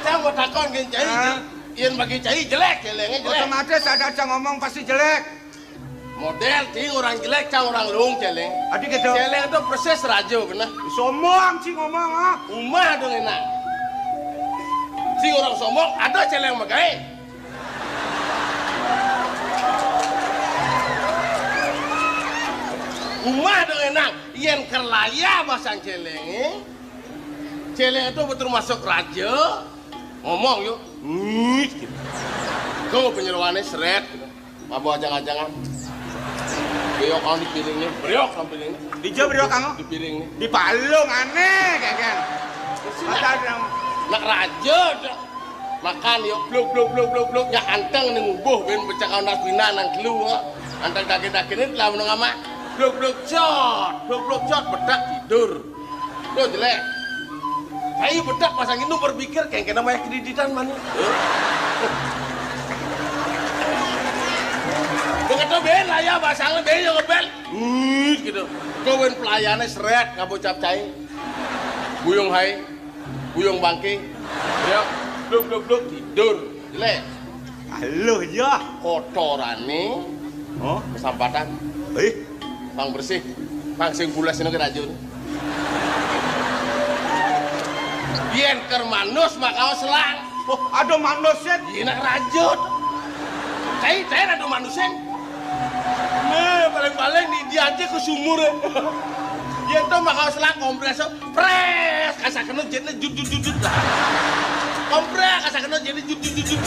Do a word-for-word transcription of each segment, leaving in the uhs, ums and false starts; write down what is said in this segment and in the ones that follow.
Cang mau takon gén cai. Hah? Yén bagi cai jelék, céléngé jelék. Otomatis ada cang ngomong pasti jelék. Modél ting orang jelék, cang orang luung, céléng. Adi gitu. Céléng itu persis raja, bener. Sombong cing ngomong, ah. Umah dong enak. Sing orang sombong, ada céléng magaé. Umah dong enak. Yén kerlaya basang céléngé. Céléng itu betul masuk raja. Ngomong yuk. Ngit gitu. Tuh penyeruannya seret gitu. Mabok ajang-ajangan. Béok ang di piringnya, béok ang piringnya. Di jaba béok ang? Di piringnya. Di palung anéh, kéngkén. Nak raja dah. Makan yuk, bluk, bluk, bluk, bluk, bluk. Nyak anteng nih ngubuh, bén becak anak bina nang kelu, ah. Anteng daging-daging ini telah menengah mah. Bluk, bluk, cot. Bluk, bluk, cot. Bedak tidur. Tuh, jelék. Saya bedak pasang itu berpikir, kayak kena bayar kreditan mana. Begitu bén lah ya, pasangnya bén yang ngebel. Hmm, gitu. Kau bén pelayannya seret, ngabocap cai. Buyung hai, buyung bangke. Ya, bluk, bluk, bluk, tidur. Jelék. Halo ya. Kotorané. Oh, kesampatan. Eh, pang bersih. Pang sing pules ini kerajun. Yén ker manus maka selang. Oh, ada manusnya. Iya nak rajut. Cai, cai ada manusin. Nah, paling-paling di dia aja ke sumur. Yén to maka selang komprés, prés, kasar kena jitnya jut jut jut jut. Komprés, kasar kena jitnya jut jut jut jut.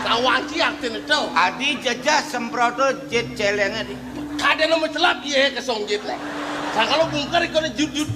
Tawang ci artinya to. Adi jajah semprot to jit céléngé di. Ada nama celap iya kesong jitnya. Sangkalo bungkar ikonnya jut jut.